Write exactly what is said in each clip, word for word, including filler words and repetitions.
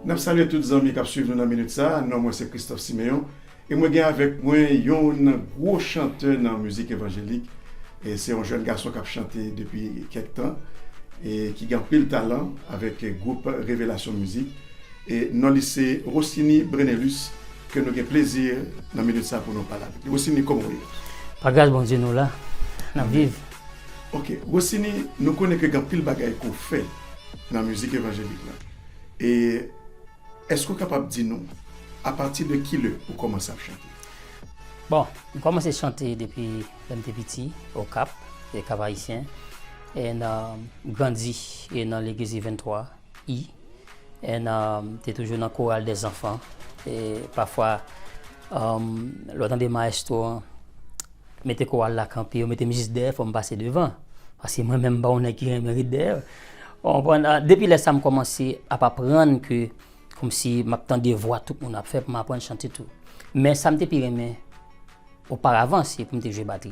N ap salye tout zanmi k ap swiv nou nan minit sa a. Non mwen se Christophe Siméon. E mwen gen avèk mwen yon gwo chantè nan mizik evanjelik. E se yon jèn gason k ap chante depi kèk tan e ki gen anpil talan avèk gwoup Revelasyon Mizik. E non li se Rosiny Brenelus ke nou gen plezi nan minit sa pou nou pale avèk li. Rosiny, kòman w ye? Pa gras Bondye nou la, n ap viv. Ok, Rosiny, nou konnen ke gen anpil bagay ke w fè nan mizik evanjelik la. E èske w kapab di nou, apati de ki lè ou kòmanse ap chante? Bon, m kòmanse chante depi lè m te piti, Okap, e Cap Haïtien. E m grandi e nan legliz Vennntwa I. E m te toujou nan koral dèzanfan. E pafwa, um, lè w tande mayestwo an, mete koral la kanpe, yo mete m jis dèyè, fò m pase devan. Paske mwen menm m pa yon nèg ki renmen ret dèyè. Ou konprann? Ah, depi lè sa m kòmanse ap aprann ke kòmsi m ap tande vwa tout moun ap fè pou m aprann chante tou. Men sa m te pi renmen oparavan se pou m te jwe batri.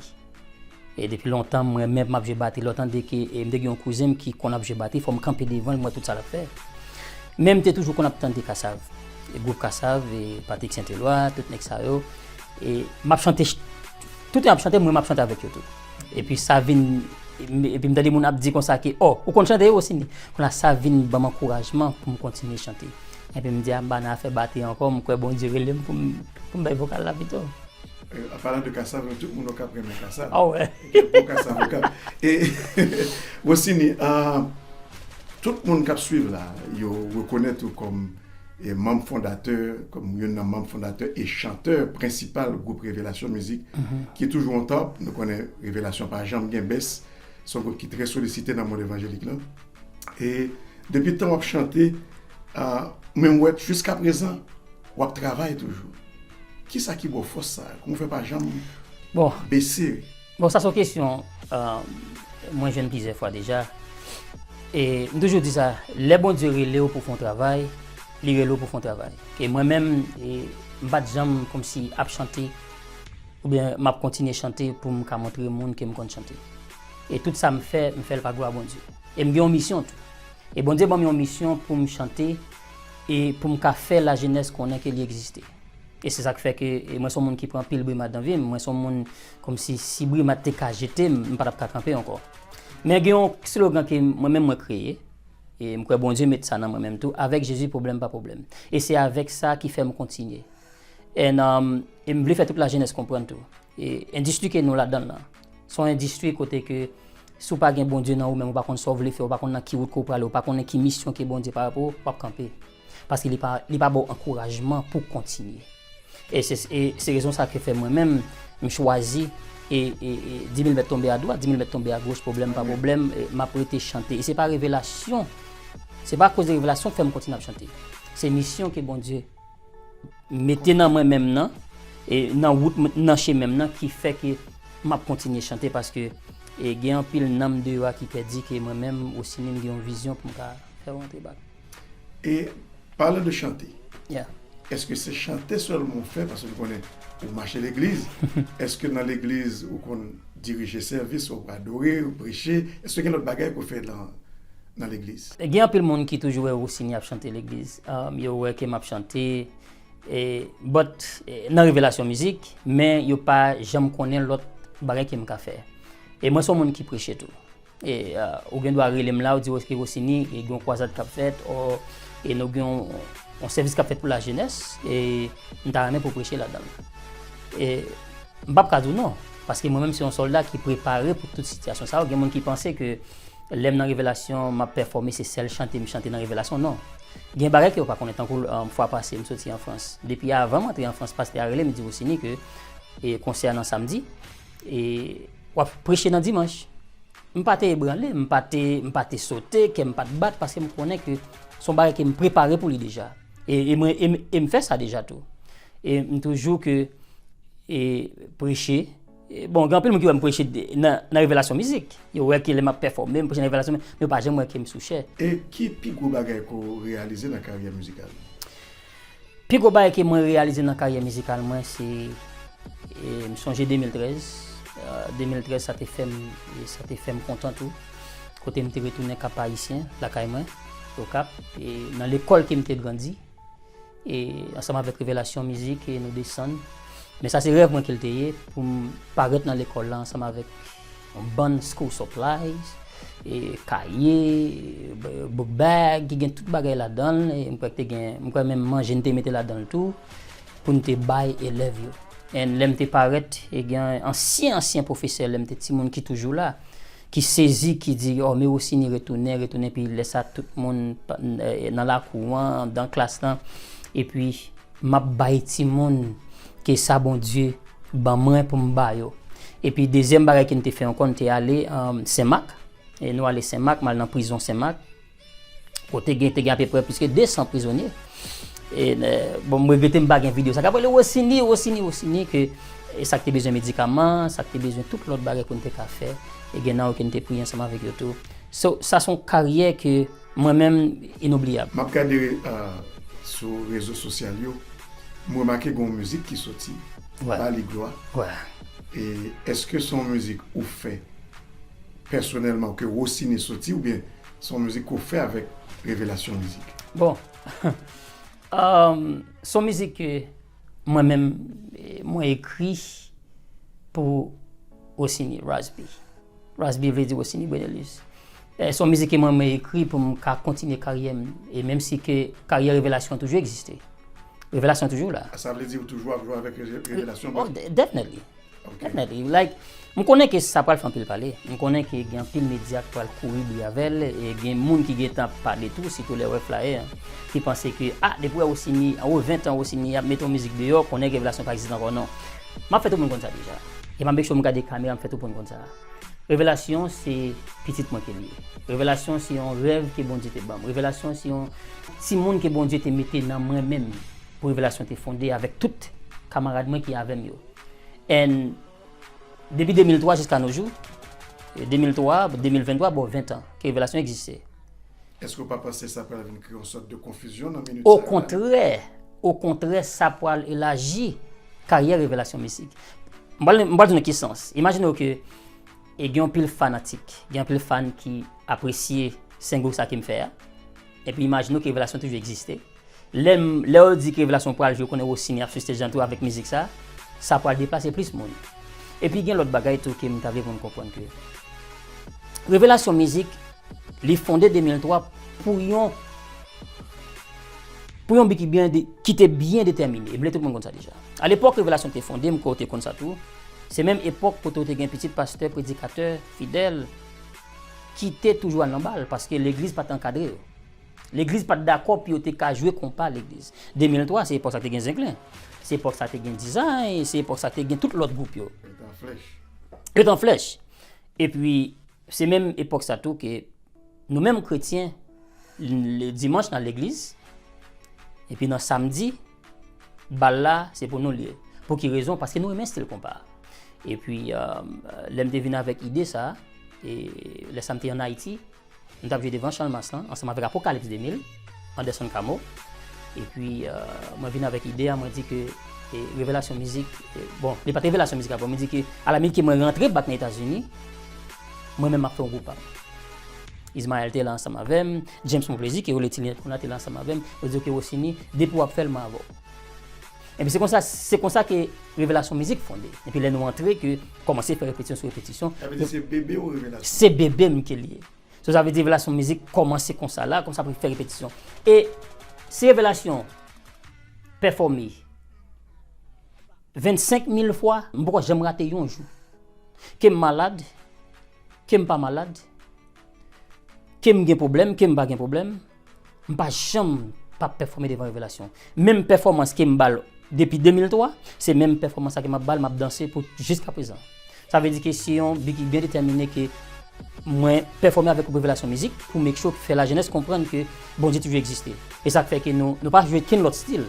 E depi lontan m renmen pou m ap jwe batri. Lè w tande ke e m te gen yon kouzen m ki konn ap jwe batri, fò m kanpe devan l, m wè tout sa l ap fè. Men m te toujou konn ap tande Kasav. E gwoup Kasav, e Patrick Saint-Éloi, tout nèg sa yo. E m ap chante, ch- tout lè y ap chante, mwen m ap chante avèk yo tou. Epi sa vin, epi m tande moun ap di konsa ke, "Oh, ou konn chante wi, Rosiny?" Kounye a sa vin ban m ankourajman pou m kontinye chante. Epi m di, "A, m pa nan afè batri ankò, m kwè Bondye rele m pou m, pou m bay vokal la pito." Euh, an palan de Kasav, tout moun Okap renmen Kasav. Ah ouais. Gen bon Kasav Okap. E Rosiny, ah, tout moun k ap swiv la, yo rekonèt ou kòm e manm fondatè, kòm youn nan manm fondatè e chantè prensipal gwoup Revelasyon Mizik, ki toujou on top. Nou konnen Revelasyon pa janm gen bès. Se yon gwoup ki trè solisite nan mond evanjelik lan. E depi tan w ap chante, ah, men m wè jiskaprezan, w ap travay toujou. Kisa ki ba w fòs sa a? Kòman w fè pa janm Bon, bese? Bon, sa se yon kesyon, euh, mwen jwenn plizyè fwa deja. E m toujou di sa, lè Bondye rele w pou w fè yon travay, li rele w pou w fè yon travay. E mwen menm, e, m pa t janm kòmsi ap chante, oubyen m ap kontinye chante pou m ka montre moun ke m konn chante. E tout sa m fè, m fè l pa glwa Bondye. E m gen yon misyon tou. E Bondye ban m yon misyon pou m chante e pou m ka fè lajenès konnen ke li egziste. E se sa k fè ke, e mwen se yon moun ki pran anpil brimad nan vi m. Mwen se yon moun, kòmsi, si brimad te ka jete m, m pa t ap ka kanpe ankò. Men gen yon slogan ke mwen menm mwen kreye, e m kwè Bondye met sa nan mwen menm tou, "Avèk Jezi, pwoblèm pa pwoblèm." E se avèk sa ki fè m kontinye. And, um, e m vle fè tout lajenès konprann tou. E endistri ke nou ladan l lan, se yon endistri kote ke si w pa gen Bondye nan ou menm, ou pa konn sa w vle fè, ou pa konn nan ki wout ke w prale, ou pa konnen ki misyon ke Bondye pa pou ou, w ap kanpe. Paske li pa, li pa ba w ankourajman pou w kontinye. E se, e se rezon sa ke fè mwen menm, m chwazi, e, e, e di mil mèt tonbe a dwat, di mil mèt tonbe a goch, pwoblèm pa pwoblèm, e m ap rete chante. E se pa revelasyon, se pa akoz de revelasyon k fè m kontinye ap chante. Se misyon ke Bondye mete nan mwen menm nan, e nan wout m, nan chemen m nan ki fè ke m ap kontinye chante paske, e gen anpil nanm deyò a ki pè di ke mwen menm, Rosiny, m gen yon vizyon pou m ka fè rantre bak. E palan de chante, Yeah. èske se chante sèlman w fè? Paske nou konnen ou mache legliz. Èske nan legliz ou konn dirije sèvis, ou adore, ou preche? Èske gen lòt bagay ke w fè nan, nan legliz? Gen anpil moun ki toujou wè Rosiny ap chante legliz. Um, yo wè ke m ap chante, e, but, e, nan Revelasyon Mizik, men yo pa janm konnen lòt bagay ke m ka fè. E mwen se yon moun ki preche tou. E, uh, ou gen dwa rele m la, ou di, "Ok, Rosiny, e gen yon kwazad k ap fèt, o, e nou gen yon, yon sèvis k ap fèt pou lajenès, e m ta renmen pou w preche ladan l." E m p ap ka di w non, paske mwen menm se yon sòlda ki prepare pou tout sitiyasyon sa yo. Gen moun ki panse ke lè m nan revelasyon, m ap pèfòme, se sèl chante m chante nan revelasyon. Non. Gen bagay ke yo pa konnen, tankou, um, fwa pase, m soti an Frans. Depi avan m antre an Frans, pastè a rele m, di, "Rosiny, ke, e, konsè a nan samdi, e w ap preche nan dimanch." M pa te ebranle, m pa te, m pa te sote, kè m pa t bat, paske m konnen ke se yon bagay ke m prepare pou li deja. E, e mwen, e m, e m fè sa deja tou. E m toujou ke, e, preche. E, bon, gen anpil moun ki wè m preche de, nan, nan Revelasyon Mizik. Yo wè ke lè m ap pèfòme, m preche nan Revelasyon, men yo pa janm wè ke m sou chè. E ki pi gwo bagay ke w reyalize nan karyè mizikal ou? Pi gwo bagay ke mwen reyalize nan karyè mizikal mwen, se, e, m sonje de mil trèz. E, de mil trèz, sa te fè m, e, sa te fè m kontan tou. Kote m te retounen Kap Ayisyen, lakay mwen, Okap, e nan lekòl ke m te grandi. e ansanm avèk Revelasyon Mizik, e nou desann. Men sa se rèv mwen ke l te ye, pou m parèt nan lekòl la ansanm avèk yon bann school supplies, e kaye, b-, book bag, ki gen tout bagay ladan l, e m kwè k te gen, m kwè menm manje n te mete ladan l tou, pou n te bay elèv yo. And lè m te parèt, e gen ansyen, ansyen pwofesè, lè m te timoun ki toujou la, ki sezi, ki di, "Oh, men Rosiny retounen, retounen," epi lè sa tout moun pa-, eh, nan lakou an, anndan klas lan, epi m ap bay timoun ke sa Bondye ban mwen pou m ba yo. Epi dezyèm bagay ke n te fè ankò, n te ale, um, Senmak, e nou ale Senmak, m al nan prizon Senmak, kote gen, te gen apeprè plis ke de san prizonye. E, eh, bon, m regrete m pa gen videyo sa k ap rele Rosiny, Rosiny, Rosiny, ke, e sa k te bezwen medikaman, sa k te bezwen tout lòt bagay pou n te ka fè. E gen nan yo ke n te priye ansanm avèk yo tou. So, sa se yon karyè ke mwen menm, inobliyab. M ap gade, ah, sou rezo sosyal yo, m remake gen yon mizik ki soti, Wè. Ba li glwa. Wè. E èske se yon mizik ou fè pèsonèlman ke Rosiny soti oubyen se yon mizik ke w fè avèk Revelasyon Mizik? Bon, um, se yon mizik ke mwen menm, eh, mwen ekri pou Rosiny, Ras B. Ras B vle di Rosiny Brenelus. Eh, se yon mizik ke mwen, mwen ekri pou m ka kontinye karyè m. E menm si ke karyè Revelasyon toujou egziste. Revelasyon toujou la. Sa vle di ou toujou ap jwe avèk Re-, Revelasyon? Oh, de-, definitely. Ok. Definitely. Like, m konnen ke sa pral fè anpil pale. M konnen ke gen anpil medya k pral kouri bri avè l, e gen moun ki gentan ap pale tou, sitou lè yo wè flyer an, ki panse ke, ah, depi w wè Rosiny, anwo ven tan Rosiny ap mete yon mizik deyò, konnen Revelasyon pa egziste ankò, non. M ap fè tout moun konn sa deja. E m ap make sure m gade kamera, m fè tout moun konn sa. Revelasyon se pitit mwen ke l ye. Revelasyon se yon rèv ke Bondye te ban m. Revelasyon se yon timoun ke Bondye te mete nan mwen menm pou Revelasyon te fonde avèk tout kamarad mwen ki avè m yo. And depi de mil twa jiska nos jours, de mil twa, de mil venntwa, bon, ven tan ke Revelasyon egziste. Èske w pa panse sa pral vin kreye yon sòt de konfizyon nan minit sa a? Okontrè, okontrè, sa pral elaji karyè Revelasyon Mizik. M pral, m pral di w nan ki sans. Imajine w ke, e, gen yon pil fanatik, gen yon pil fan ki apresye single sa ke m fè a. Epi imajine w ke Revelasyon toujou egziste. Lè m, lè yo di ke Revelasyon pral jwe, konnen Rosiny ap sou stage lan tou avèk mizik sa, sa pral deplase plis moun. Epi gen lòt bagay tou ke m ta vle pou n konprann ke Revelasyon Mizik, li fonde de mil twa pou yon, pou yon bi ki byen de-, ki te byen detèmine. E m vle tout moun konn sa deja. Alepòk Revelasyon te fonde, m kwè w te konn sa tou, se menm epòk kote w te gen pitit pastè, predikatè, fidèl, ki te toujou al nan bal, paske legliz pa t ankadre yo. Legliz pa t dakò pou yo te ka jwe konpa legliz. De mil twa, se epòk sa te gen Zenklen. Se epòk sa te gen Dizay, se epòk sa te gen tout lòt gwoup yo. Yo te an flèch. Yo te an flèch. Epi, se menm epòk sa tou ke nou menm kretyen, le dimanch nan legliz, epi nan samdi, bal la, se pou nou l ye. Pou ki rezon? Paske nou renmen stil konpa. Epi, euh, lè m te vin avèk ide sa, e lè sa m te ann Ayiti, m t ap jwe devan Chalmas lan, ansanm avèk Apokalips de mil, Anderson Camo. Epi, euh, mwen vin avèk ide a, mwen di ke, e, Revelasyon Mizik, e, bon, li pa t Revelasyon Mizik apre, mwen di ke, alaminit ke mwen rantre bak nan Etazini, mwen menm m ap fè yon gwoup pa m. Ismaël te la ansanm avè m, James Monplaisir, ke yo rele Ti Linèt kounye a, te la ansanm avè m, yo di, "Ok, Rosiny, depi w ap fè l, mwen avè w." Epi se konsa, se konsa ke Revelasyon Mizik fonde. Epi lè nou antre, ke kòmanse fè repetisyon sou repetisyon. Sa vle di se bebe ou Revelasyon? Se bebe m ke l ye. So, sa vle di Revelasyon Mizik kòmanse konsa la, kòmanse ap fè repetisyon. E si Revelasyon pèfòme vennsenk mil fwa, m poko janm rate yon jou. Ke m malad, ke m pa malad, ke m gen pwoblèm, ke m pa gen pwoblèm, m pa janm pa pèfòme devan Revelasyon. Menm pèfòmans ke m ba l depi de mil twa, se menm pèfòmans sa ke m ap ba l, m ap danse pou jiska prezan. Sa vle di ke se yon bi ki byen detèmine ke mwen pèfòme avèk gwoup Revelasyon Mizik pou make sure fè lajenès konprann ke Bondye toujou egziste. E sa k fè ke nou, nou pa jwe kenn lòt stil.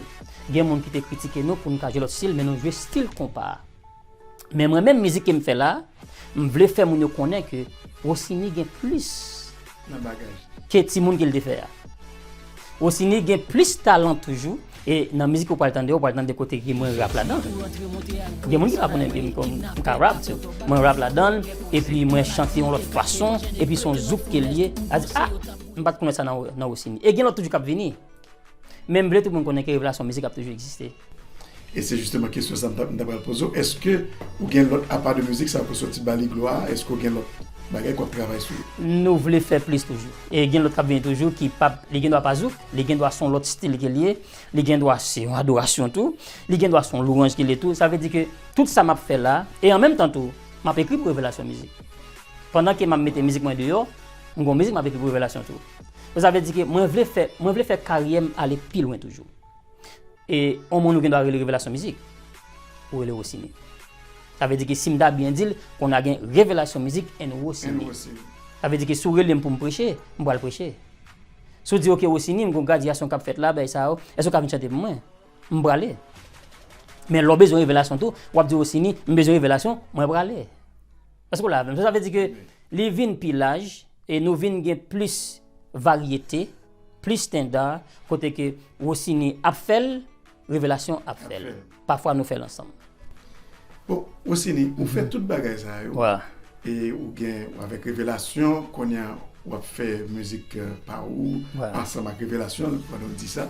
Gen moun ki te kritike nou pou nou ka jwe lòt stil, men nou jwe stil konpa a. Men mwen menm, mizik ke m fè la, m vle fè moun yo konnen ke Rosiny gen plis nan bagaj ke timoun ke l te fè a. Rosiny gen plis talan toujou, e nan mizik ou pral tande, ou pral tande kote ke mwen rap ladan. Gen moun ki pa konnen ke m, m ka rap, so, mwen rap ladan, epi mwen chante yon lòt fason, epi se yon zouk ke l ye. A di, ah, m pa t konnen sa nan, nan Rosiny. E gen lòt toujou k ap vini. Men m vle tout moun konnen ke Revelasyon Mizik ap toujou egziste. E se jisteman kesyon sa m ta m ta pral poze w. Èske ou gen lòt, apa de mizik sa pou soti ba li glwa, èske ou gen lòt bagay ke w ap travay sou yo? Nou vle fè plis toujou. E gen lòt k ap vini toujou ki p ap, li gen dwa pa zouk, li gen dwa se yon lòt stil ke l ye, li gen dwa se yon adorasyon tou, li gen dwa se yon lwanj ke l ye tou. Sa vle di ke tout sa m ap fè la, e an menm tan tou, m ap ekri pou Revelasyon Mizik. Pandan ke m ap mete mizik mwen deyò, m gen yon mizik m ap ekri pou Revelasyon tou. Sa vle di ke mwen vle fè, mwen vle fè karyè m ale pi lwen toujou. E yon moun ou gen dwa rele Revelasyon Mizik, ou rele Rosiny. Sa vle di ke si m ta byen di l, kounye a gen Revelasyon Mizik and Rosiny. Sa vle di ke si w rele m pou m preche, m pral preche. Si w di, "Oke, Rosiny, m gen yon gradyasyon k ap fèt la, bagay sa yo, èske w ka vin chante pou mwen?" M prale. Men lè w bezwen revelasyon tou, w ap di Rosiny, "M bezwen revelasyon, mwen prale." Èske w la avè m? Sa vle di ke li vin pi laj e nou vin gen plis varyete, plis standard, kote ke Rosiny ap fè l, Revelasyon ap fè l. Pafwa nou fè l ansanm. Bon, Rosiny, ou fè tout bagay sa yo. E ou gen, avèk Revelasyon, kounye a w ap fè mizik pa ou, ansanm ak Revelasyon, pandan w di sa.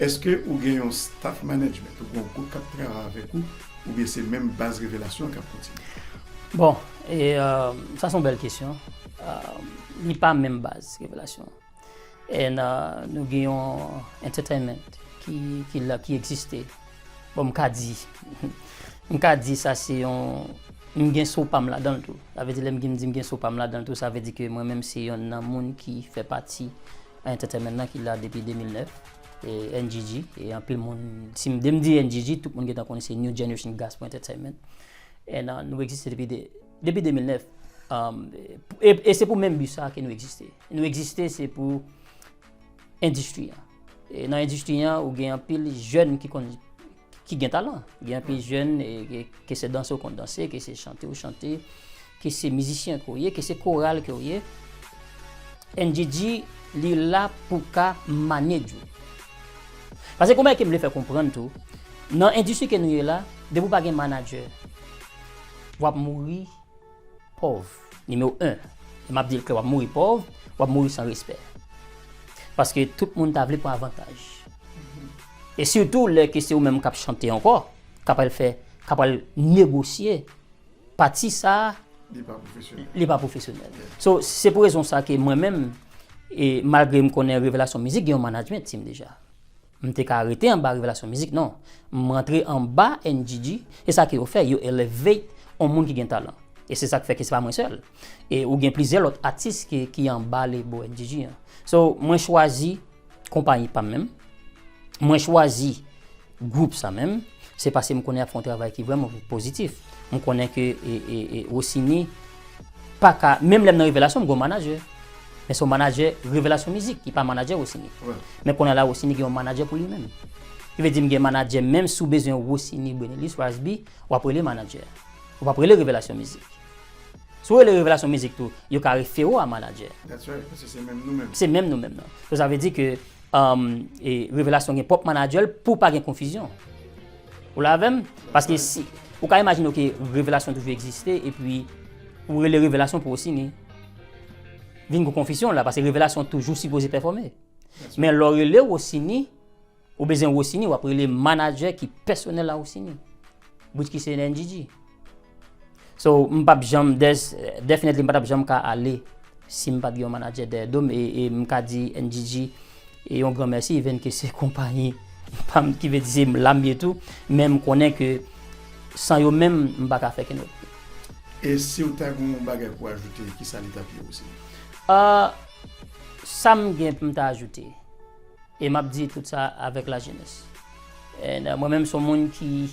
Èske ou gen yon staff management, ou gen yon gwoup k ap travay avèk ou, oubyen se menm baz Revelasyon k ap kontinye? Bon, e, sa se yon bèl kesyon. Li pa menm baz Revelasyon. And, uh, nou gen yon entertainment ki, ki la, ki egziste. Bon, m ka di, m ka di sa se yon, m gen so pa m ladan l tou. Sa vle di, lè m gen, m di m gen so pa m ladan l tou, sa vle di ke mwen menm se yonn nan moun ki fè pati entertainment nan ki la depi de mil nèf, e N G G, e anpil moun, si m, de m di N G G, tout moun gentan konnen se New Generation Gospel Entertainment. And, uh, nou egziste depi de, depi de mil nèf. Um, e, e se pou menm bi sa ke nou egziste. Nou egziste, se pou endistri an. E nan endistri an, ou gen anpil jèn ki konn, ki gen talan. Gen anpil jèn, e, ke, ke se danse ou konn danse, ke se chante ou chante, ke se mizisyen ke w ye, ke se koral ke w ye. N G G, li la pou ka manage ou. Paske kòman ke m vle fè konprann tou, nan endistri ke nou ye la, depi w pa gen manadjè, w ap mouri pòv, nimewo en. E m ap di l klè, w ap mouri pòv, w ap mouri san respè. Paske tout moun ta vle pran avantaj. E sitou lè ke se ou menm k ap chante ankò, k ap al fè, k ap al negosye, pati sa a, li pa pwofesyonèl. Li pa pwofesyonèl. So, se pou rezon sa ke mwen menm, e malgre m konnen Revelasyon Mizik gen yon management team deja. M te ka rete anba Revelasyon Mizik, non. M rantre anba N G G, e sa ke yo fè, yo elevate yon moun ki gen talan. E se sa k fè ke se pa mwen sèl. E ou gen plizyè lòt atis ki, ki anba label N G G an. So, mwen chwazi konpayi pa m menm. Mwen chwazi gwoup sa menm. Se paske m konnen y ap fè yon travay ki vrèman pozitif. M konnen ke, e, e, e, Rosiny pa ka, menm lè m nan Revelasyon, m gen yon manadjè. Men se yon manadjè Revelasyon Mizik, ki pa manadjè Rosiny. Men kounye a la, Rosiny gen yon manadjè pou li menm. Ki vle di m gen manadjè, menm si w bezwen Rosiny Brenelus Rasby, w ap rele manadjè. Ou p ap rele Revelasyon Mizik. Si w rele Revelasyon Mizik tou, yo ka refere w a manadjè. That's right, paske se menm nou menm. Se menm nou menm nan. So, sa vle di ke, um, e Revelasyon gen pwòp manadjè l pou pa gen konfizyon. Ou la avè m? Paske si, ou ka imajine w ke Revelasyon toujou egziste, epi ou rele Revelasyon pou Rosiny. Vin gen konfizyon la, paske Revelasyon toujou sipoze pèfòme. Men lè w rele Rosiny, ou bezwen Rosiny, w ap rele manadjè ki pèsonèl a Rosiny. Which ki se N G G. So, m p ap janm, there's, definitely, m pa t ap janm ka ale si m pa t gen yon manadjè dèyè do m, e, e m ka di N G G, e yon gran mèsi, even ke se konpayi pa m, ki vle di se la m ye tou, men m konnen ke san yo menm, m pa ka fè kenn lòt. E si w ta gen yon bagay pou ajoute, kisa li t ap ye osi? Ah, sa m gen pou m ta ajoute, e m ap di tout sa avèk lajenès. And, uh, mwen menm, se yon moun ki,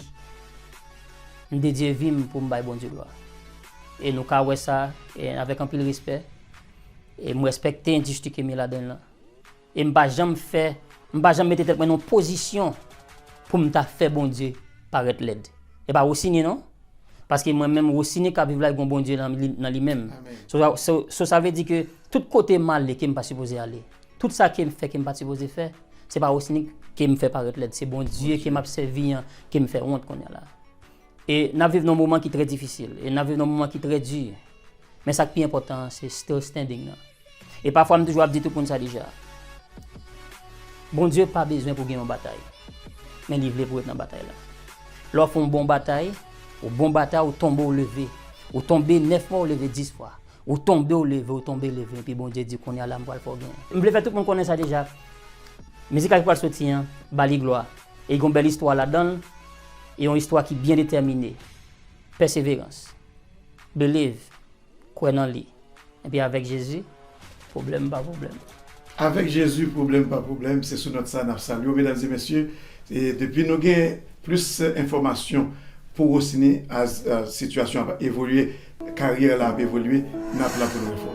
m dedye vi m pou m bay Bondye glwa. E nou ka wè sa, e avèk anpil respè. E m respekte endistri ke m ye ladan l lan. E m pa janm fè, m pa janm mete tèt mwen nan yon pozisyon pou m ta fè Bondye parèt lèd. E pa Rosiny non. Paske mwen menm, Rosiny k ap viv la, li gen yon Bondye nan li, nan li menm. So, so, so, sa vle di ke tout kote m ale ke m pa sipoze ale, tout sa ke m fè ke m pa t sipoze fè, se pa Rosiny ke m fè parèt lèd, se Bondye ke m ap sèvi an ke m fè wont kounye a la. E n ap viv nan yon moman ki trè difisil, e n ap viv nan yon moman ki trè di. Men sa k pi enpòtan an, se still standing nan. E pafwa m toujou ap di tout moun sa deja. Bondye pa bezwen pou gen yon batay, men li vle pou ret nan batay la. Lè w fè yon bon batay, ou bon batay, ou tonbe, ou leve. Ou tonbe nèf fwa, ou leve dis fwa. Ou tonbe, ou leve, ou tonbe, leve. Epi Bondye di, kounye a la, m pral fè w genyen. M vle fè tout moun konnen sa deja. Mizik la ki pral soti an, ba li glwa. E gen yon bèl istwa ladan l, e yon istwa ki byen detèmine. Pèseverans. Believe. Kwè nan li. Epi avèk Jezi, pwoblèm pa pwoblèm. Avèk Jezi, pwoblèm pa pwoblèm, se sou nòt sa n ap salye w, medam e mesye. E depi nou gen plis enfòmasyon pou Rosiny, as sitiyasyon ap evolye, karyè la ap evolye, n ap la pou nou enfòme.